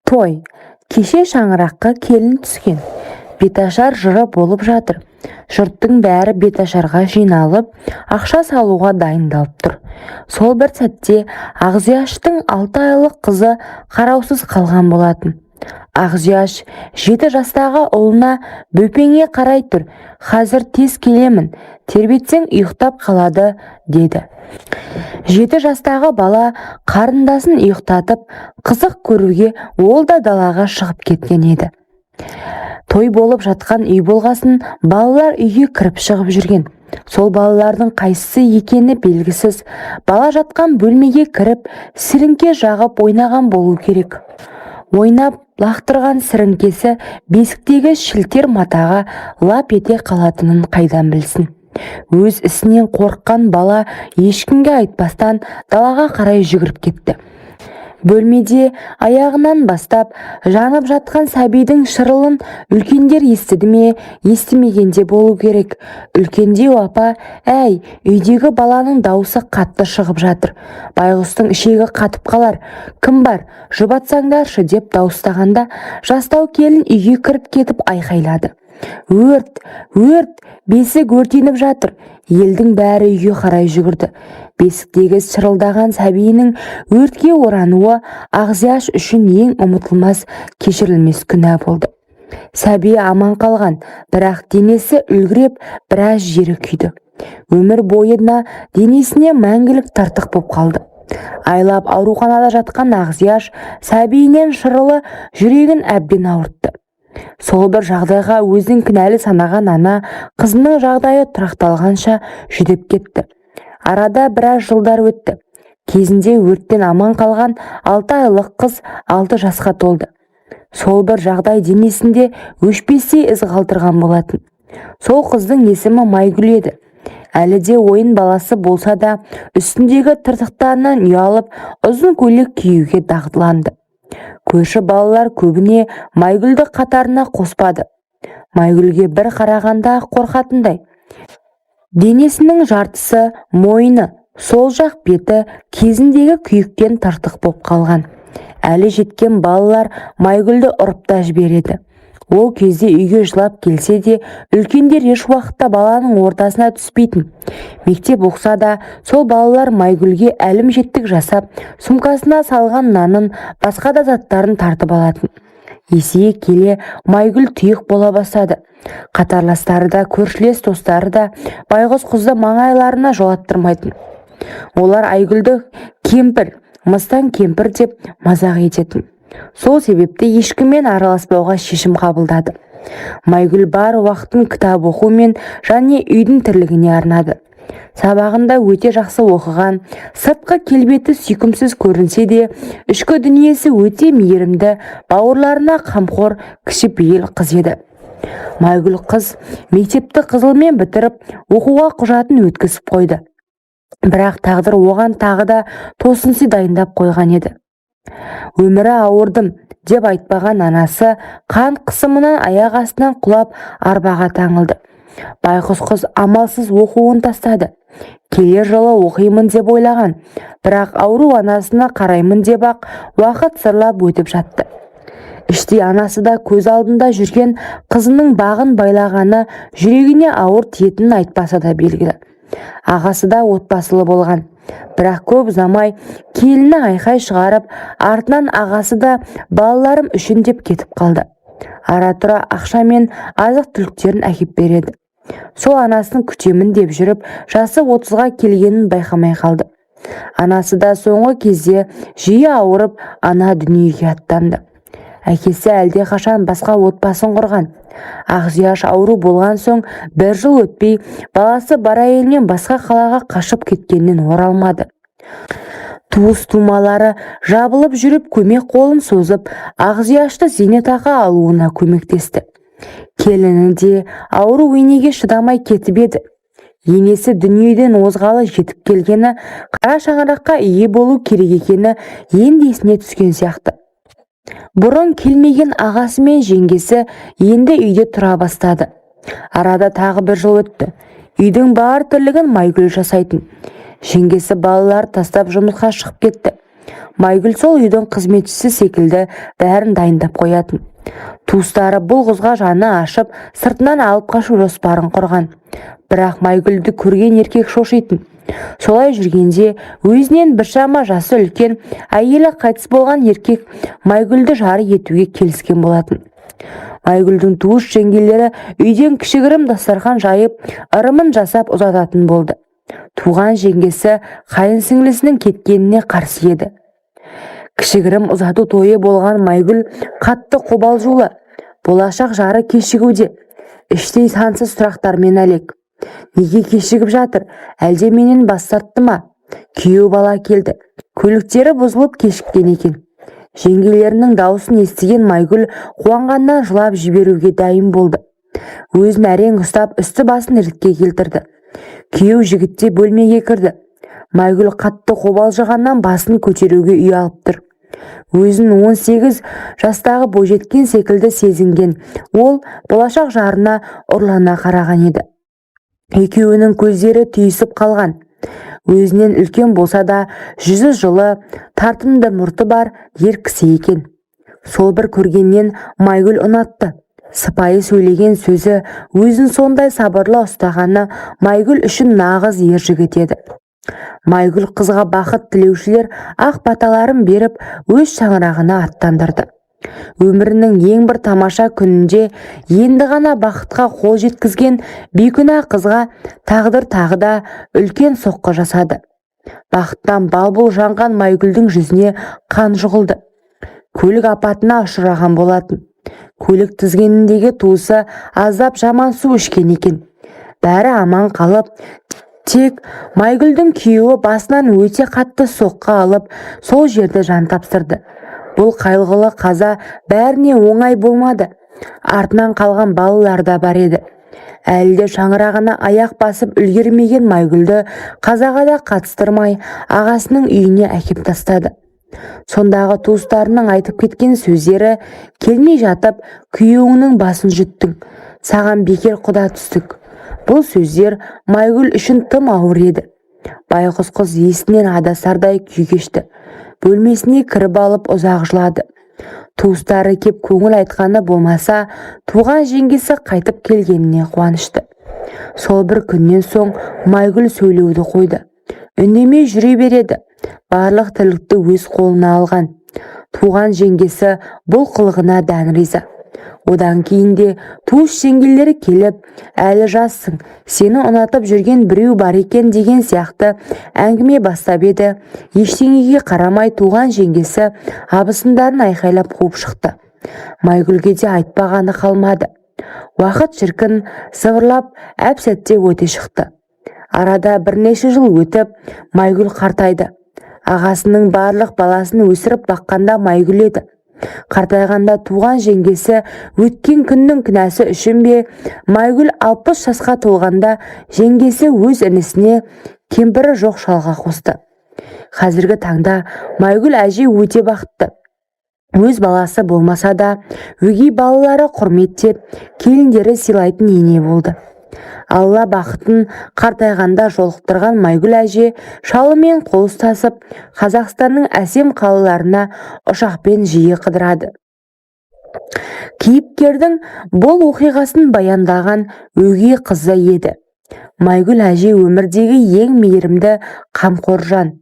Той. Кеше шаңыраққа келін түскен. Беташар жыры болып жатыр. Жұрттың бәрі беташарға жиналып, ақша салуға дайындалып тұр. Сол бір сәтте Ақзияштың 6 айлық қызы қараусыз қалған болатын. Ақзияш 7 жастағы ұлына: «Бөпеңе қарай тұр, қазір тез келемін, тербетсең, ұйықтап қалады», – деді. 7 жастағы бала қарындасын ұйықтатып, қызық көруге ол да далаға шығып кеткен еді. Той болып жатқан үй болғасын, балалар үйге кіріп-шығып жүрген. Сол балалардың қайсысы екені белгісіз бала жатқан бөлмеге кіріп, сіріңке жағып ойнаған болу керек. Ойнап лақтырған сіріңкесі бесіктегі шілтер матаға лап ете қалатынын қайдан білсін? Өз ісінен қорыққан бала ешкімге айтпастан далаға қарай жүгіріп кетті. Бөлмеде аяғынан бастап жанып жатқан сәбидің шырылын үлкендер естіді ме, естімеген де болу керек. Үлкендеу апа: «Әй, үйдегі баланың даусы қатты шығып жатыр, байғұстың ішегі қатып қалар, кім бар, жұбатсаңдаршы», – деп дауыстағанда, жастау келін үйге кіріп кетіп айқайлады: «Өрт, өрт, бесік өртеніп жатыр!» Елдің бәрі үйге қарай жүгірді. Бесіктегі шырылдаған сәбиінің өртке орануы Ақзияш үшін ең ұмытылмас, кешірілмес күнә болды. Сәби аман қалған, бірақ денесі үлбіреп, біраз жері күйді. Өмір бойына денесіне мәңгілік тыртық боп қалды. Айлап ауруханада жатқан Ақзияш сәбиінен шырылы жүрегін әбден ауыртты. Сол бір жағдайға өзін кінәлі санаған ана қызының жағдайы тұрақталғанша жүдеп кетті. Арада біраз жылдар өтті. Кезінде өрттен аман қалған 6 айлық қыз 6 жасқа толды. Сол бір жағдай денесінде өшпестей із қалдырған болатын. Сол қыздың есімі Майгүл еді. Әлі де ойын баласы болса да, үстіндегі тыртықтарынан ұялып, ұзын көйлек киюге дағдыланды. Көрші балалар көбіне Майгүлді қатарына қоспады. Майгүлге бір қарағанда қорқатындай. Денесінің жартысы, мойны, сол жақ беті кезіндегі күйіктен тыртық боп қалған. Әлі жеткен балалар Майгүлді ұрып та жібереді. Ол кезде үйге жылап келсе де, үлкендер еш уақытта баланың ортасына түспейтін. Мектеп оқыса да, сол балалар Майгүлге әлімжеттік жасап, сумкасына салған нанын, басқа да заттарын тартып алатын. Есейе келе Майгүл тұйық бола бастады. Қатарластары да, көршілес достары да байғұс қызды маңайларына жолаттырмайтын. Олар Айгүлді кемпір, мыстан кемпір деп мазақ ететін. Сол себепті ешкіммен араласпауға шешім қабылдады. Майгүл бар уақытын кітап оқу мен және үйдің тірлігіне арнады. Сабағында өте жақсы оқыған, сыртқы келбеті сүйкімсіз көрінсе де, ішкі дүниесі өте мейірімді, бауырларына қамқор, кішіпейіл қыз еді. Майгүл қыз мектепті қызылмен бітіріп, оқуға құжатын өткізіп қойды. Бірақ тағдыр оған тағы да тосын сый дайындап қойған еді. Өмірі ауырдым деп айтпаған анасы қан қысымынан аяқ астынан құлап, арбаға таңылды. Байғұс қыз амалсыз оқуын тастады. Келер жылы оқимын деп ойлаған, бірақ ауру анасына қараймын деп ақ уақыт зырлап өтіп жатты. Іштей анасы да көз алдында жүрген қызының бағын байлағаны жүрегіне ауыр тиетінін айтпаса да белгілі. Ағасы да отбасылы болған, бірақ көп ұзамай келіні айқай шығарып, артынан ағасы да балаларым үшін деп кетіп қалды. Ара-тұра ақша мен азық-түліктерін әкеп береді. Сол анасын күтемін деп жүріп, жасы 30-ға келгенін байқамай қалды. Анасы да соңғы кезде жиі ауырып, ана дүниеге аттанды. Әкесі әлдеқашан басқа отбасын құрған. Ақзияш ауру болған соң бір жыл өтпей, баласы бар әйелімен басқа қалаға қашып кеткеннен оралмады. Туыс тумалары жабылып жүріп көмек қолын созып, Ақзияшты зейнетақы алуына көмектесті. Келіні де ауру енеге шыдамай кетіп еді. Енесі дүниеден озғалы жетіп келгені қара шаңыраққа ие болу керек екені енді есіне түскен сияқты. Бұрын келмеген ағасы мен жеңгесі енді үйде тұра бастады. Арада тағы бір жыл өтті. Үйдің бар тірлігін Майгүл жасайтын. Жеңгесі балалар тастап жұмысқа шығып кетті. Майгүл сол үйдің қызметшісі секілді бәрін дайындап қоятын. Туыстары бұл қызға жаны ашып, сыртынан алып қашу жоспарын құрған. Бірақ Майгүлді көрген еркек шошитын. Солай жүргенде өзінен біршама жасы үлкен, әйелі қайтыс болған еркек Майгүлді жары етуге келіскен болатын. Майгүлдің туыс жеңгелері үйден кішігірім дастархан жайып, ырымын жасап ұзататын болды. Туған жеңгесі қайын сіңлісінің кеткеніне қарсы еді. Кішігірім ұзату тойы болған. Майгүл қатты қобалжулы. Болашақ жары кешігуде. Іштей сансыз сұрақтармен әлек. Неге кешігіп жатыр? Әлде менен бас тартты ма? Күйеу бала келді. Көліктері бұзылып, кешіккен екен. Жеңгелерінің даусын естіген Майгүл қуанғаннан жылап жіберуге дайын болды. Өзін әрең ұстап, үсті басын ретке келтірді. Күйеу жігіт те бөлмеге кірді. Майгүл қатты қобалжығаннан басын көтеруге ұялып тұр. Өзін 18 жастағы бойжеткен секілді сезінген ол болашақ жарына ұрлана қараған еді. Екеуінің көздері түйісіп қалған. Өзінен үлкен болса да, жүзі жылы, тартымды мұрты бар ер кісі екен. Сол бір көргеннен Майгүл ұнатты. Сыпайы сөйлеген сөзі, өзін сондай сабырлы ұстағаны Майгүл үшін нағыз ер жігіт еді. Майгүл қызға бақыт тілеушілер ақ баталарын беріп, өз шаңырағына аттандырды. Өмірінің ең бір тамаша күнінде енді ғана бақытқа қол жеткізген бейкүнә қызға тағдыр тағы да үлкен соққы жасады. Бақыттан бал-бұл жанған Майгүлдің жүзіне қан жұғылды. Көлік апатына ұшыраған болатын. Көлік тізгініндегі туысы аздап жаман су ішкен екен. Бәрі аман қалып, тек Майгүлдің күйеуі басынан өте қатты соққы алып, сол жерде жан тапсырды. Бұл қайғылы қаза бәріне оңай болмады. Артынан қалған балалар да бар еді. Әлі де шаңырағына аяқ басып үлгермеген Майгүлді қазаға да қатыстырмай, ағасының үйіне әкеп тастады. Сондағы туыстарының айтып кеткен сөздері: «Келмей жатып күйеуіңнің басын жұттың, саған бекер құда түстік». Бұл сөздер Майгүл үшін тым ауыр еді. Байғұс қыз есінен адасардай күй кешті. Бөлмесіне кіріп алып, ұзақ жылады. Туыстары кеп көңіл айтқаны болмаса, туған жеңгесі қайтып келгеніне қуанышты. Сол бір күннен соң Майгүл сөйлеуді қойды. Үндемей жүре береді. Барлық тірлікті өз қолына алған. Туған жеңгесі бұл қылығына дән риза. Одан кейін де туыс жеңгелері келіп, «Әлі жассың, сені ұнатып жүрген біреу бар екен» деген сияқты әңгіме бастап еді, ештеңеге қарамай туған жеңгесі абысындарын айқайлап қуып шықты. Майгүлге де айтпағаны қалмады. Уақыт шіркін сыбырлап, әп-сәтте өте шықты. Арада бірнеше жыл өтіп, Майгүл қартайды. Ағасының барлық баласын өсіріп баққанда Майгүл еді. Қартайғанда туған жеңгесі өткен күннің кінәсі үшін бе, Майгүл 60 жасқа толғанда жеңгесі өз інісіне, кемпірі жоқ шалға қосты. Қазіргі таңда Майгүл әже өте бақытты. Өз баласы болмаса да, өгей балалары құрметтеп, келіндері сыйлайтын ене болды. Алла бақытын қартайғанда жолықтырған Майгүл әже шалымен қол ұстасып, Қазақстанның әсем қалаларына ұшақпен жиі қыдырады. Кейіпкердің бұл оқиғасын баяндаған өгей қызы еді. Майгүл әже өмірдегі ең мейірімді, қамқор жан.